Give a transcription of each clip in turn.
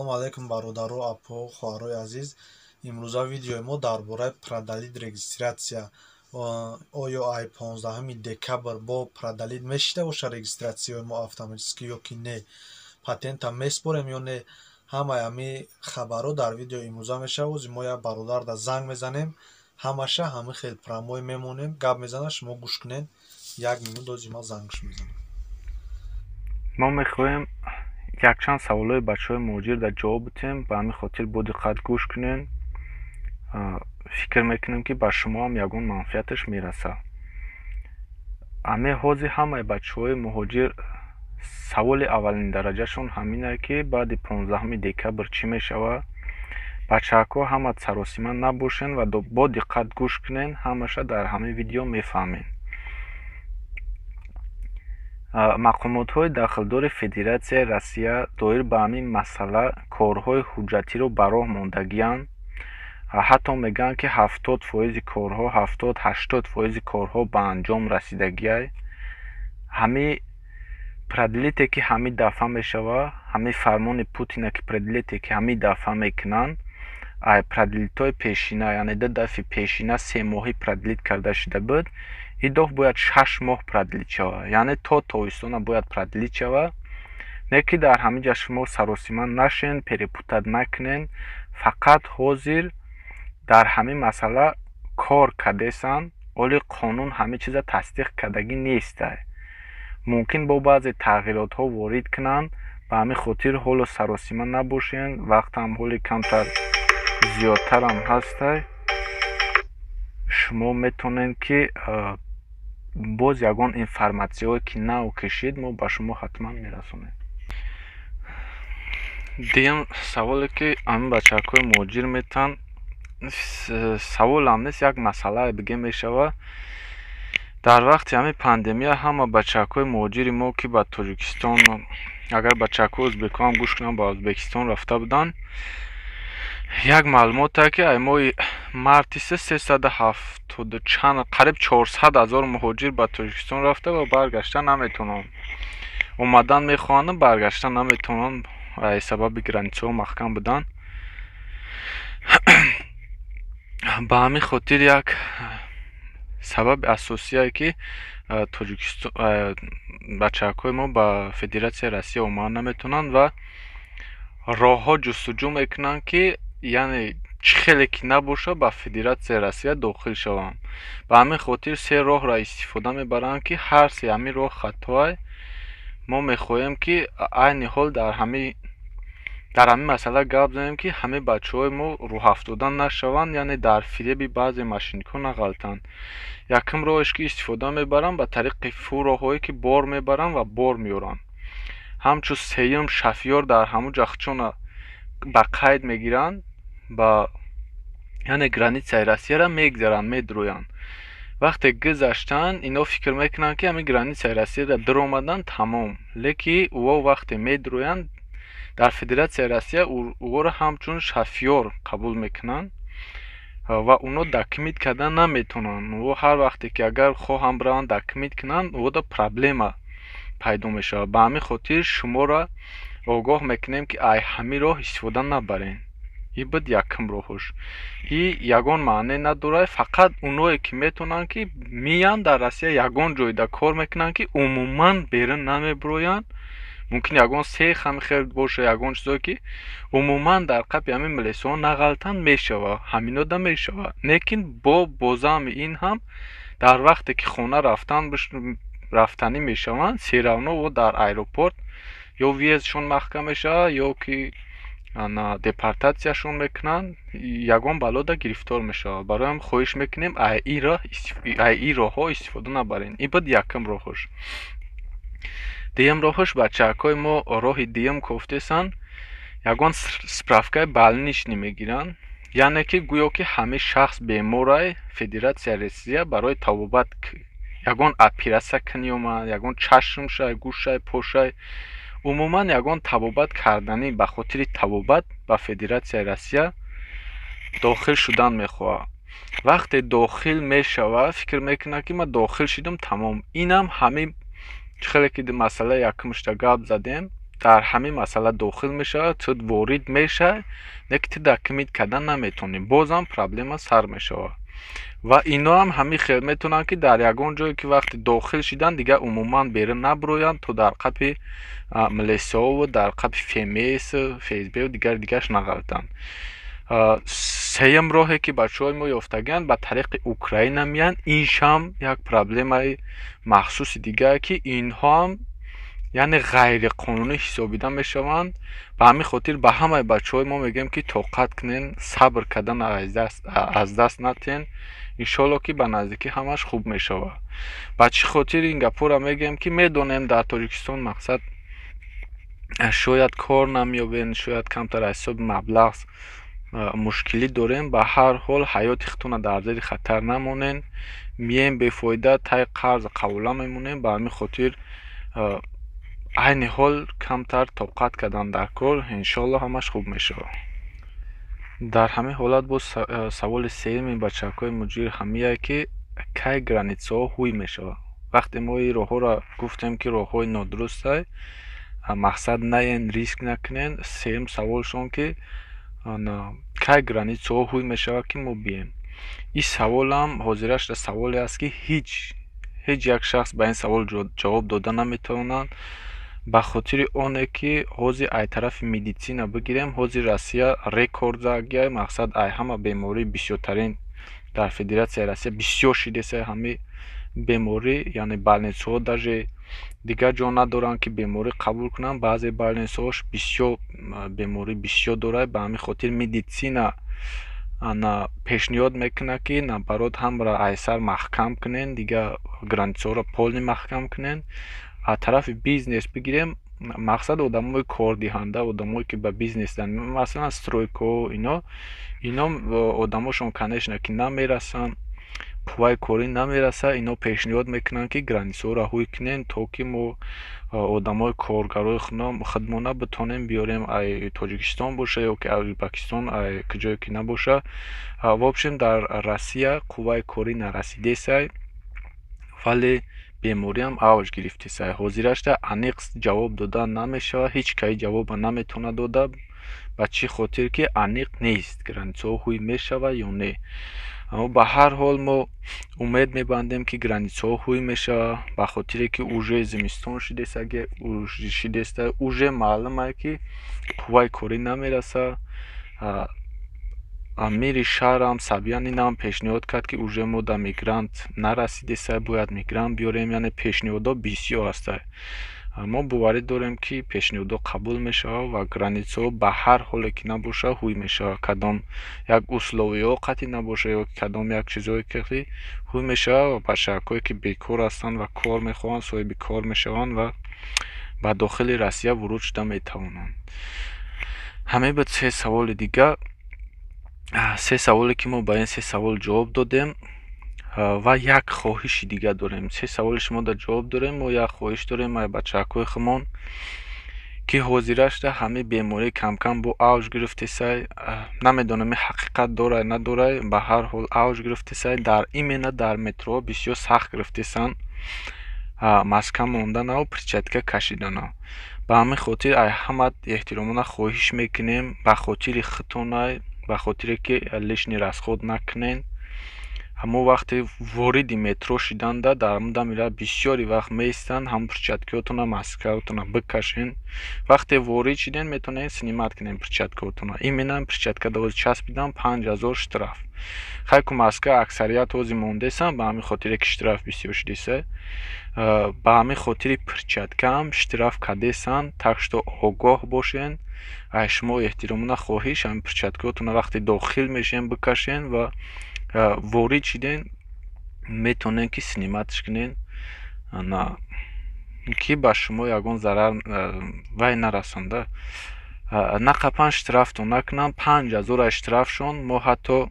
Ассалому алайкум, бародару, апо, хоҳарои азиз. Имрӯза видеои мо дар бораи продлить регистрация. Оё ай 15 декабр бо продлить мешида боша регистрация и мо автоматически ё ки не, патента меспорем ё не, ҳамаи ҳами хабарҳо дар видеои имрӯза мешавад. Ҳозир мо як бародарда занг мезанем, ҳамаша ҳами хел прямой мемонем, гап мезанад, шумо гӯш кунед. Як минут, ҳозир ман зангш мезанам. Мо мехоҳем якчанд саволҳои бачаҳои муҳоҷир дар ҷавоб битем. Ба ҳамин хотир бо диққат гӯш кунед. Фикр мекунем, ки ба шумо ҳам ягон манфиаташ мерасад. Ҳамин ҳозир ҳамаи бачаҳои муҳоҷир саволи аввалиндараҷашон ҳамине, ки баъди 15 декабр чӣ мешавад. Бачаҳако, ҳама саросима набошен ва бо диққат гӯш кунед, ҳамаша дар ҳамин видео мефаҳмед. Мақомотҳои дахлдори Федератсияи Россия доир ба ҳамин масъала корҳои ҳуҷҷатиро ба роҳ мондагианд. Ҳатто мегӯянд, ки 70 фоизи корҳо, 70-80 фоизи корҳо ба анҷом расидагиай. Ҳамин продлить е ки ҳамин дафъа мешавад, ҳамин фармони Путина ки продлить е ки ҳамин дафъа мекунанд, ай продлить ҳои пешина, яъне ду дафъи пешина 3 моҳӣ продлить карда шуда буд, ин дафъ бояд 6 моҳ продлить шавад, яъне то тобистона бояд продлить шавад. Не ки дар ҳамин ҷа шумо саросима нашен, перепутать накунен. Фақат ҳозир дар ҳамин масъала кор кардесанд, оли қонун ҳамин чиза тасдиқ кардагӣ нестай. Мумкин бо баъзе тағйиротҳо ворид кунанд. Ба ҳамин хотир ҳоло саросима набошен, вақтам ҳоли камтар зиёдтарам ҳастай. Шумо метавонед, ки боз ягон информатсияҳое ки нав кашид, мо ба шумо ҳатман мерасонем. Дуюм саволе, ки ҳамин бачакҳои муҳоҷир метаҳанд, саволам нест, як масъалае бигем мешавад. Дар вақти ҳамин пандемия ҳама бачакҳои муҳоҷири мо, ки ба Тоҷикистон, агар бачакҳои ӯзбекҳоам гӯш кунанд, ба Ӯзбекистон рафта буданд, як маълумоте, ки ай моҳи марти 370 чанд, қариб 400 000 муҳоҷир ба Тоҷикистон рафта ва баргашта наметавонанд. Омадан мехоҳанд, баргашта наметавонанд, ай сабаби граница ҳо маҳкам будан. Ба ҳамин хотир як сабаби асосие, ки Тоҷикистон бачакҳои мо ба Федератсияи Россия омада наметавонанд ва роҳҳо ҷустуҷӯ мекунанд, ки яъне чӣ хеле ки набошад, ба Федератсияи Россия дохил шаванд. Ба ҳамин хотир се роҳро истифода мебаранд, ки ҳар се ҳамин роҳ хатоай. Мо мехоҳем, ки айни ҳол дар ҳамин масъала гап занем, ки ҳамин бачаҳои мо рӯҳафтода нашаванд, яъне дар фиреби баъзе мошенник ҳо нағалтанд. Якум роҳеш, ки истифода мебаранд, ба тариқи фуроҳое, ки бор мебаранд ва бор меоранд. Ҳамчун сеюм шофёр дар ҳамун ҷа худшона ба қайд мегиранд, ба яъне граница и Россияро мегзаранд, медурӯянд. Вақте гузаштанд, ино фикр мекунанд, ки ҳамин граница и Россияро дуромаданд, тамом. Лекин ӯо вақте медурӯянд, дар Федератсияи Россия ӯҳоро ҳамчун шофёр қабул мекунанд ва оно документ кардан наметавонанд. Ӯ ҳар вақте ки агар хоҳанд бираванд документ кунанд, ӯода проблема пайдо мешавад. Ба ҳамин хотир шуморо огоҳ мекунем, ки ай ҳамин роҳ истифода набаред. Ин буд якум роҳош. И ягон маъне надорад, фақат оное ки метавонанд, ки меянд, дар Россия ягон ҷойда кор мекунанд, ки умуман берун намебироянд. Мумкин ягон сех ҳами хел боша, ягон чизое, ки умуман дар қапи ҳамин милисаҳо нағалтанд, мешавад, ҳаминода мешавад. Лекин бо бозами ин ҳам дар вақте ки хона рафтан рафтанӣ мешаванд, всё равно ӯ дар аэропорт ё въезд шон маҳкам мешавад, ё ки депортатсияшон мекунанд, ягон балода гирифтор мешавад. Барои ҳам хоҳиш мекунем, ай ин роҳҳо истифода набаред. Ин буд якум роҳош. Дуюм роҳош, бачаҳакҳои мо роҳи дуюм кофтесанд, ягон справка и больничный мегиранд, яъне ки гӯё ки ҳамин шахс беморай, Федератсияи Россия барои табобат ягон оператсия кунӣ омад, ягон чашмшай, гӯшай, пошай, умуман ягон табобат карданӣ, ба хотири табобат ба Федератсияи Россия дохил шудан мехоҳад. Вақте дохил мешавад, фикр мекунад, ки ман дохил шудам, тамом. Инам ҳамин чӣ хеле ки масъалаи якумашда гап задем. Дар ҳамин масъала дохил мешавад, ту ворид мешавӣ, не ки ту документ кардан наметавонӣ, бозам проблема сар мешавад. Ва иноам ҳамин хел метавонанд, ки дар ягон ҷое ки вақте дохил шиданд, дигар умуман берун набироянд, то дар қапи милисиҳову дар қапи ФМС, ФСБ дигари дигараш нағалтанд. Сеюм роҳе, ки бачаҳои мо ёфтагианд, ба тариқи Украина меянд. Иншам як проблемаи махсуси дигар, ки инҳоам яъне ғайриқонунӣ ҳисобида мешаванд. Ба ҳамин хотир ба ҳамаи бачаҳои мо мегӯем, ки тоқат кунен, сабр кардан аз даст натиҳен. Иншоалло, ки ба наздикӣ ҳамаш хуб мешавад. Ба чӣ хотир ин гапҳоро мегӯем? Ки медонем, дар Тоҷикистон, мақсад, шояд кор намеёбем, шояд камтар аз ҳисоби маблағ мушкилӣ дорем. Ба ҳар ҳол, ҳаёти худтонро дар зери хатар намонен. Мием, бефоида таи қарз қавола мемонем. Ба ҳамин хотир айни ҳол камтар тоқат кардан дар кор. Иншоалло, ҳамаш хуб мешавад. Дар ҳамин ҳолат боз саволи сеюми бачакҳои муҷир ҳамие, ки кай границаҳо ҳуй мешавад. Вақте мо ин роҳҳоро гуфтем, ки роҳҳои нодурустай, мақсад, наен, риск накунен. Сеюм саволшон, ки кай границаҳо ҳуй мешавад, ки мо бием. Ин саволам ҳозирашда саволе аст, ки ҳеҷ як шахс ба ин савол ҷавоб дода наметавонад, ба хотири оне ки ҳозир ай тарафи медицина бигирем, ҳозир Россия рекорд задагиай. Мақсад, ай ҳама беморӣ бисёртарин дар Федератсияи Россия бисёр шидеса ҳамин беморӣ. Яъне больницаҳо даже дигар ҷо надоранд, ки беморӣ қабул кунанд. Баъзе больницаҳош бисёр беморӣ бисёр дорад. Ба ҳамин хотир медицина ана пешниҳод мекунад, ки наоборот ҳамаро айсар маҳкам кунен, дигар границаҳоро полный маҳкам кунен. Аз тарафи бизнес бигирем, мақсад, одамои кордиҳанда, одамое ки ба бизнес, масалан, стройкаҳо, ино одамошон, конечно, ки намерасанд, қувваи корӣ намерасад. Ино пешниҳод мекунанд, ки границаҳоро ҳуй кунем, то ки мо одамои коргарои худмона битонем биёрем, ай Тоҷикистон боша ё ки аз Ӯзбекистон, ай куҷое ки набоша. В общем, дар Россия қувваи корӣ нарасидесай, вале бемориам авҷ гирифтесай. Ҳозирашда аниқ ҷавоб дода намешавад, ҳеҷ каи ҷавоба наметавонад дода. Ба чӣ хотир? Ки аниқ нест, границаҳо ҳуй мешавад ё не. Аммо ба ҳар ҳол мо умед мебандем, ки границаҳо ҳуй мешавад, ба хотире ки уже зимистон шидеста, уже маълумае, ки қувваи корӣ намерасад. Мэри шаҳрам Собянинам пешниҳод кард, ки уже мо да мигрант нарасидеса, бояд мигрант биёрем. Яъне пешниҳодҳо бисёр ҳастанд. Мо боварӣ дорем, ки пешниҳодҳо қабул мешавад ва границаҳо ба ҳар ҳоле ки набошад, ҳуй мешавад. Кадом як условияҳо қатъӣ набошад ё кадом як чизҳое ки ҳуй мешавад ва бачакҳое ки бекор ҳастанд ва кор мехоҳанд, соҳиби кор мешаванд ва ба дохили Россия воруд шуда метавонанд. Ҳамин буд се саволи дигар, се саволе, ки мо ба ин се савол ҷавоб додем. Ва як хоҳиши дигар дорем. Се саволи шумо дар ҷавоб дорем. Мо як хоҳиш дорем ай бачакҳои худмон, ки ҳозирашда ҳамин беморӣ камкам бо авҷ гирифтесай. Намедонам, ин ҳақиқат дорад, надорад, ба ҳар ҳол авҷ гирифтесай. Дар именно дар метроҳо бисёр сахт гирифтесанд маска монданаву перчатка кашиданав. Ба ҳамин хотир ай ҳама эҳтиромона хоҳиш мекунем, ба хотири худтонай, ба хотире ки лишний расход накунен. Ҳамон вақте вориди метро шиданда, дар ҳамон дами бисёри вақт меистанд, ҳамон перчаткаҳотона, маскаҳотона бикашен. Вақте ворид шиден, метавонед снимать кунед перчаткаҳотона. Именно перчатка ҳози часпидан, 5000 штраф. Хай ку маска аксарият ҳози мондесанд, ба ҳамин хотире ки штраф бисёр шудеса. Ба ҳамин хотири перчаткаам штраф кардесанд. Так что огоҳ бошен. Ай шумо эҳтиромона хоҳиш, ҳамин перчаткаҳотона вақте дохил мешен, бикашен ва ворид шиден, метавонед, ки снимать кунед, ки ба шумо ягон зарар вай нарасонда, нақапан штрафтон накунанд. 5000 штрафшон. Мо ҳатто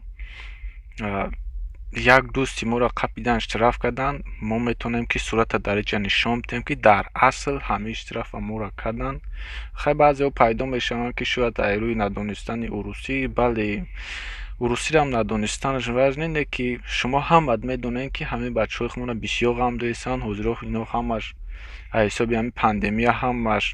як дӯсти моро қапидан, штраф карданд. Мо метавонем, ки сурата дар инҷа нишон бидиҳем, ки дар асл ҳамин штрафа моро карданд. Хай, баъзеҳо пайдо мешаванд, ки шояд аз рӯи надонистани урусӣ. Бале, урусиам надонистанаш важно не, ки шумо ҳамат медонед, ки ҳамин бачаҳои худмона бисёр ғам доистанд. Ҳозиро ино ҳамаш аз ҳисоби ҳамин пандемия ҳамаш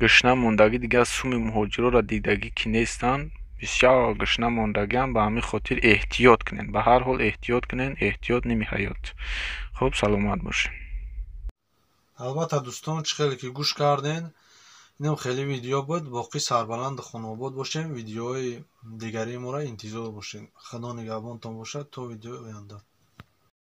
Гушна мондагӣ, дигар суми муҳоҷироро дидагӣ ки нестанд, бисёр гушна мондагиам. Ба ҳамин хотир эҳтиёт кунед, ба ҳар ҳол эҳтиёт кунед, эҳтиёт ними ҳаёт. Хуб, саломат бошед. Албатта, дӯстон, чӣ хеле ки гӯш карден, инам хеле видео буд. Боқӣ сарбаланду хонобод бошем, видеои дигарии моро интизор бошед. Худо нигаҳбонтон бошад то видеои оянда.